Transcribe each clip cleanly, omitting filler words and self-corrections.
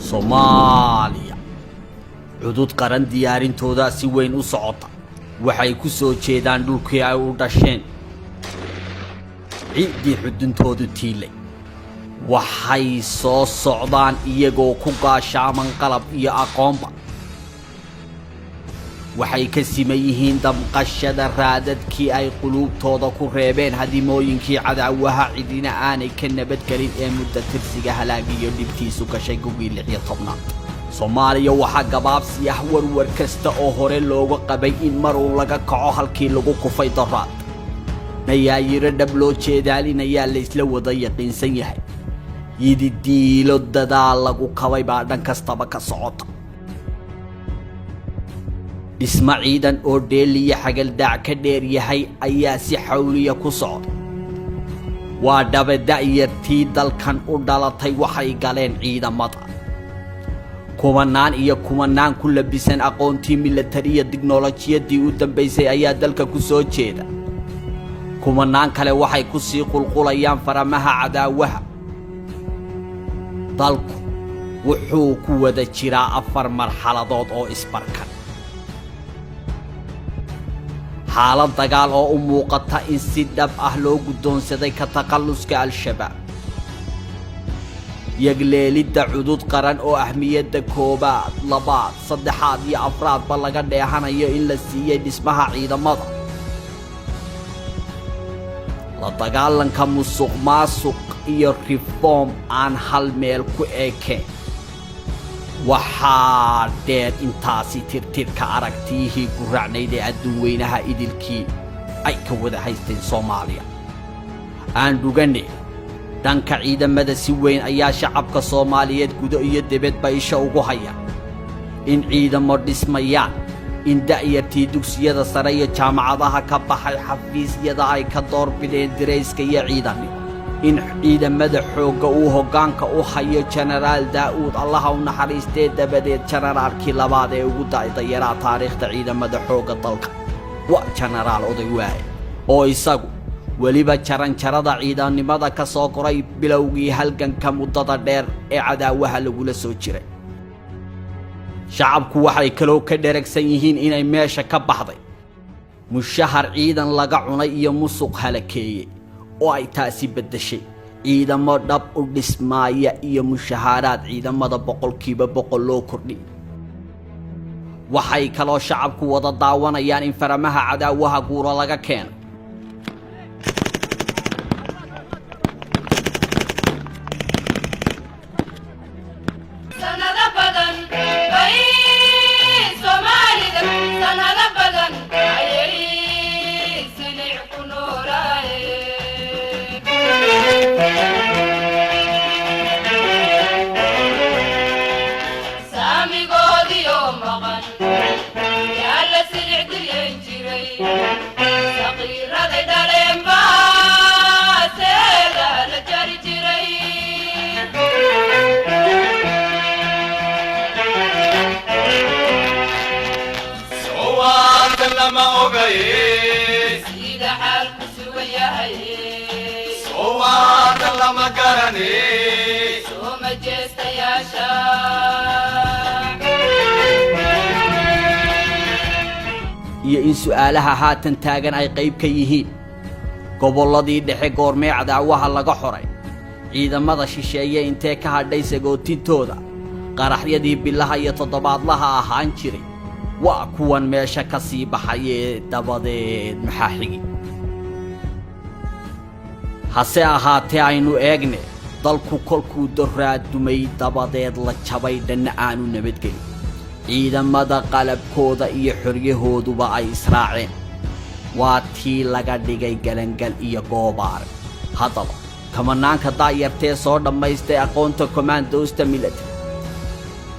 Soomaaliya cudud qaran diyaarintoodaa si weyn u socota. Waxay ku soo jeedaan dhulkii ay u dhasheen, ciiddii xuduntoodu tiilay. Waxay soo socdaan iyagoo ku gaashaaman qalab iyo aqoonba. Waxay ka siman yihiin damqashada raadadkii ay quluubtooda ku reebeen hadimooyinkii cadaawaha cidina aanay ka nabadgelin ee muddo tirsiga halaagiyo dhibtiisu gashay gugii 16aad. Soomaaliya waxaa gabaabsi ah warwar kasta oo hore looga qabay in maruun laga kaco halkii lagu kufay doraad. Nayaayiro dhab loo jeedaalinayaa laysla wada yaqiinsan yahay. Yididiilo dadaal lagu kabay baa dhan kastaba ka socota. Dhismo ciidan oo dheeliya xagaldaac ka dheer yahay ayaa si xawliya ku socda. Waa dhabe da'yartii dalkan u dhalatay waxay galeen ciidamada. Kumanaan iyo kumanaan ku labisan aqoontii milatariya tiknolojiyadii u dambaysay ayaa dalka ku soo jeeda. Kumanaan kale waxay ku sii qulqulayaan faramaha cadaawaha. Dalku wuxuu ku wada jiraa 4 marxaladood oo isbarkan. Xaalad dagaal oo u muuqata in si dhab ah loo guddoonsaday ka takhalluska Al-Shabaab. Yagleelidda cudud qaran oo ahmiyadda koobaad, labaad, saddexaad iyo afraadba laga dheehanayo in la siiyey dhismaha ciidamada. La dagaalanka musuqmaasuq iyo reform aan hal meel ku ekayn. Waxaa dheer intaasi tirtirka aragtiyihii guracnayd ee adduun weynaha idilkii ay ka wada haysteen Soomaaliya. Aan dhuganne dhanka ciidamada si weyn ayaa shacabka Soomaaliyeed gudo iyo dibadba isha ugu haya in ciidamo dhismayaan, in da'yartii dugsiyada sare iyo jaamacadaha ka baxay xafiisyada ay ka doorbideen dirayska iyo ciidannimo, in ciidamada xoogga uu hoggaanka u hayo Jenaraal Daa'uud, Allaha u naxariistee, dabadeed jenaraalkii labaad ee ugu da'da yaraa taariikhda ciidamada xoogga dalka waa Jenaraal Oday Waaye, oo isagu weliba jaranjarada ciidannimada ka soo koray bilowgii halganka muddada dheer ee cadaawaha lagula soo jiray. Shacabku waxay kaloo ka dheragsan yihiin inay meesha ka baxday mushahar ciidan laga cunay iyo musuq halakeeyey, oo ay taasi beddeshay ciidamo dhab u dhismaaya iyo mushahaaraad ciidamada 100% loo kordhiyay. Waxay kaloo shacabku wada daawanayaan in faramaha cadaawaha guura laga keenay. Sanado badan bay Soomaalida, sanado badan ayay silic ku noolaayeen. Saamigoodiyo maqan yaa la silic dilyan jiray, saqiiraday dhaleen baa seeda la jari jiray. Sowaatan lama ogaye, sida xaalku sugan yahay, sowaatan lama garane, soo majeestayaasha. Iyo in su'aalaha haatan taagan ay qayb ka yihiin gobolladii dhexe goormee cadaawaha laga xoray, ciidamada shisheeye intee ka hadhay sagootintooda, qaraxyadii bilaha iyo toddobaadlaha ahaan jiray waa kuwan meesha ka sii baxayee dabadeed maxaa xigi. Hase ahaatee aynu eegne dalku kolkuu doraadumay dabadeed la jabay dhanna aanu nabadgelin, ciidamada qalabkooda iyo xoryahooduba ay israaceen, waa tii laga dhigay galangal iyo goobaare. Haddaba kamanaanka daayartee soo dhammaystay aqoonta komandoosta military,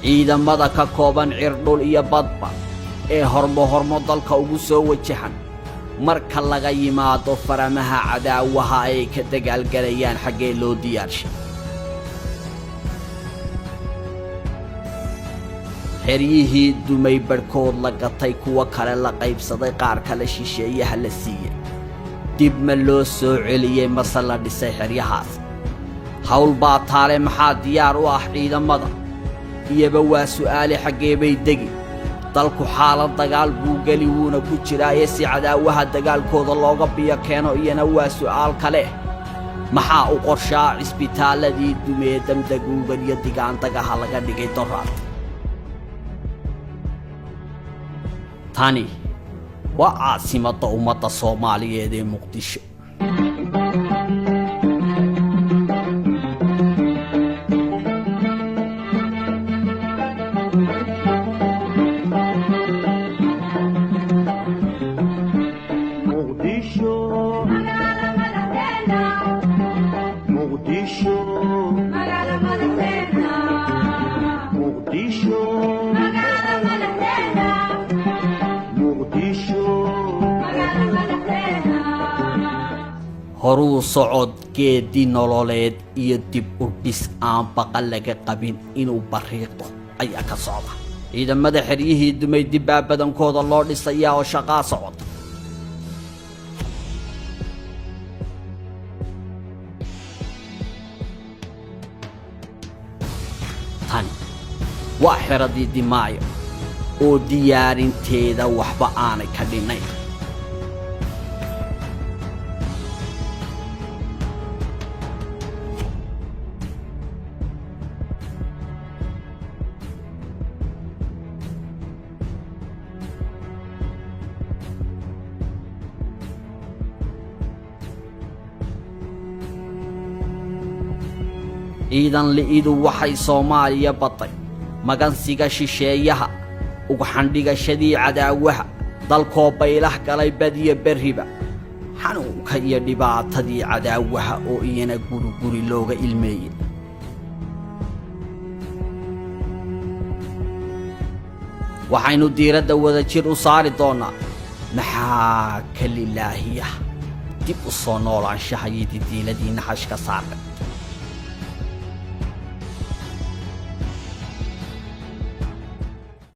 ciidamada ka kooban cirdhul iyo badba ee hormo hormo dalka ugu soo wajahan, marka laga yimaado faramaha cadaawaha ay ka dagaalgalayaan xaggee loo diyaarshay? Xeryihii dumay barhkood la gatay, kuwo kale la qaybsaday, qaar kale shisheeyaha la siiyey, dib ma loo soo celiyey mase la dhisay xeryahaas? Hawl baa taale. Maxaa diyaar u ah ciidamada? Iyaba waa su'aale, xaggee bay degi? Dalku xaalad dagaal buu geli, wuuna ku jiraaye, si cadaawaha dagaalkooda looga biyo keeno? Iyana waa su'aal kale. Maxaa u qorshaa cisbitaalladii dumee damdaguugan iyo digaandagaha laga dhigay doraad? Tani waa caasimadda ummadda Soomaaliyeed ee Muqdisho. Muqdisho, Muqdisho, Muqdisho, Muqdisho. Horuu socod, geeddi nololeed iyo dib u dhis aan baqa laga qabin inuu bariiqdo ayaa ka socda. Ciidamada xeryihii dumay dibbaa badankooda loo dhisayaa oo shaqaa socota. Tani waa xeradii Dimaayo oo diyaarinteeda waxba aanay ka dhinnayn. Ciidan li'idu waxay Soomaaliya baday magansiga shisheeyaha, ugxandhigashadii cadaawaha, dalkoo baylah galay badiyo berriba, xanuunka iyo dhibaatadii cadaawaha oo iyana guriguri looga ilmeeyey. Waxaynu diiradda wadajir u saari doonnaa maxaa ka lilaahiya dib u soo noolaanshaha iyo didiiladii naxashka saarnay.